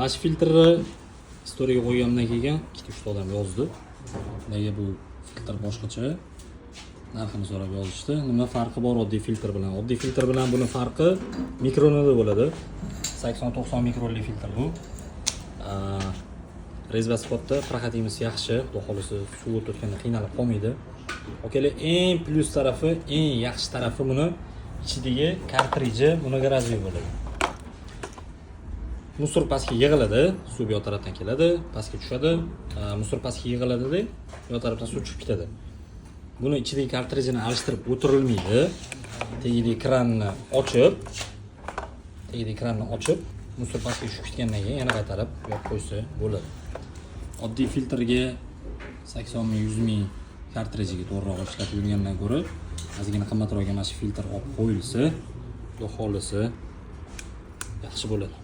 Mana shu filtrni storyga qo'yganimdan keyin ikkita, uchta odam yozdi, nega bu filtr boshqacha, narxini so'rab yozishdi. Nima farqi bor oddiy filtr bilan? Oddiy filtr bilan buni farqi mikronida bo'ladi. 80-90 mikronli filtr bu. Резьба sifatida проходимость yaxshi, xudo xohlasa, suv o'tayotganda qiynalib qolmaydi. Akalar, eng plyus tarafi, eng yaxshi tarafi, buni ichidagi kartriji многоразовый bo'ladi. Мусор pastga yig'iladi, suv bu yoq tarafdan keladi, pastga tushadi. Мусор pastga yig'iladida, bu yoq tarafdan suv tushib ketadi. Buni ichidagi kartrijini alishtirib o'tirilmaydi. Tagidagi kranni ochib, мусор pastga tushib ketgandan keyin yana qaytarib yopib qo'ysa bo'ladi. Oddiy filtrga 80 ming, 100 ming kartrijiga to'g'riroq ishlatib yurgandan ko'ra, ozgina qimmatroq mana shu filtr olib qo'yilsa, xudo xohlasa, yaxshi bo'ladi.